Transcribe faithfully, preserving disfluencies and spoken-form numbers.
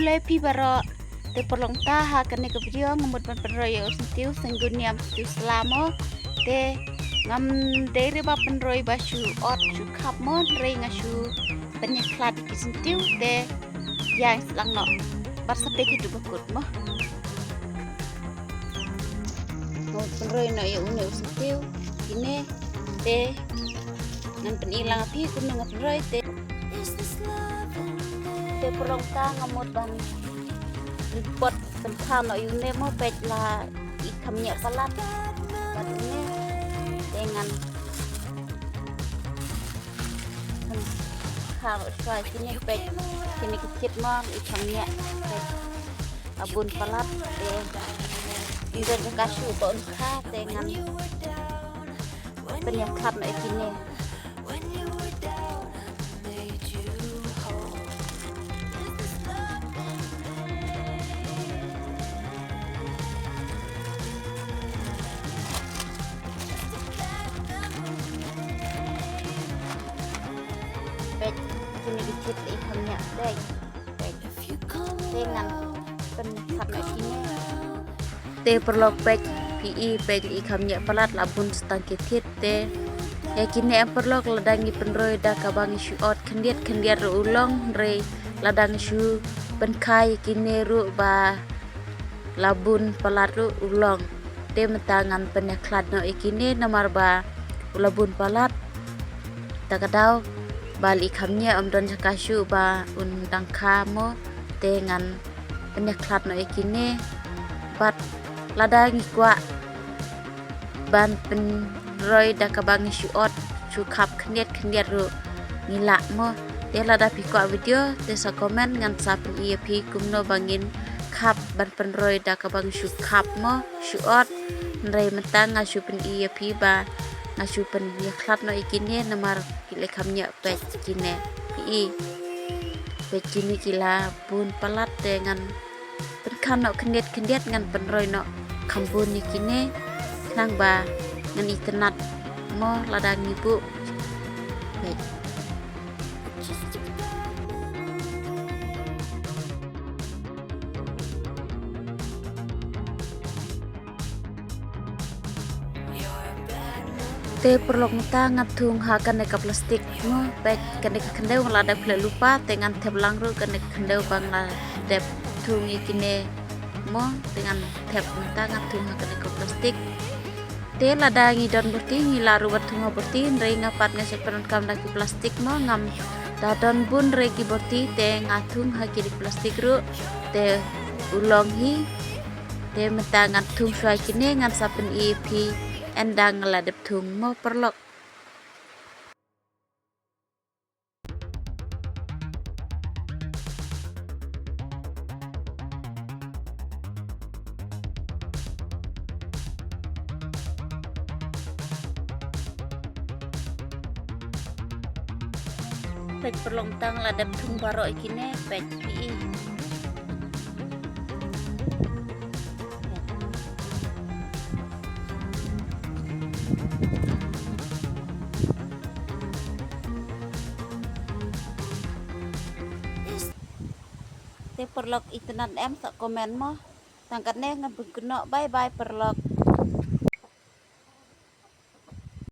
Te phi baroh, te paralok mynta ha kane ka video nga mut ban pynroi ïa u syntiew, syntiew niam, syntiew sla mo. Te ngam dei re ba pynroi ba shu ot shu khap mo, hynrei nga shu pynïakhlad ïa ki syntiew te ïa sdang noh. Bad sa peit haduh ba kut mo. Nga pynroi noh ïa une u syntiew, kine te ngan pyni lang ïa phi kumno nga pynroi te. Te paralok mynta nga mut ban pot pynkha noh ïa une mo, peit la i kham ñiah palat. Bad une te ngan pynkha noh shuwa, kine peit, kine ki chit mo i kham ñiah, peit. La bun palat te. Ym don jaka shuh ba un kha te ngan pynïakhlad noh ïa kine. Peit, kine ki chit i kham ñiah, peit. Peit. Te ngan pynïakhlad noh ïa kine. Te paralok peit, phi i peit, i kham ñiah palat, la bun sa tang ki thied te. Ïa kine em paralok, lada ngi pynroi da kaba ngi shu ot khyndiat khyndiat ruh u long, hynrei lada ngi shu pynkha ïa kine ruh ba la bun palat ruh u long. Te mynta ngan pynïakhlad noh ïa kine namar ba u la bun palat. Ta ka daw ba la i kham ñiah, ym don jaka shuh ba un dang kha mo, te ngan pynïakhlad noh ïa kine. Bad lada ngi kwah ban pynroi da kaba ngi shu ot shu khap khyndiat khyndiat ruh ngi lah mo. Te lada phi kwah video te sa comment, ngan sa pyni ïa phi kumno ba ngin khap ban pynroi da kaba ngi shu khap mo, shu ot. Hynrei mynta nga shu pyni ïa phi ba nga shu pynïakhlad noh ïa kine namar ki la kham ñiah, peit kine. Phi i, peit kine ki la bun palat te ngan pynkha noh khyndiat khyndiat, ngan pynroi noh kham bun ïa kine khnang ba ngan itynnad mo lada ngi buh. Peit. Te paralok mynta nga thung ha kane ka plastik mo, peit kane ka khyndew, nga la dep khleh lypa, te ngan thep lang ruh kane ka khyndew ba nga la dep thung ïa kine mo, te ngan thep, mynta nga thung ha kane ka plastik. Te lada ngi don borti ngi lah ruh ban thung ha borti, hynrei nga pat nga shu pyndonkam da ki plastik mo, ngam da don bun re ki borti, te nga thung ha kine ki plastik ruh, te u long hi. Te mynta ngan thung shuwa kine, ngan sa pyni ïa phi ynda nga la dep thung mo paralok. Peit paralok, mynta nga la dep thung baroh ïa kine, peit phi i. Te paralok, itynnad em sa comment mo. Tang katne ngan pynkynnoh, bye bye paralok.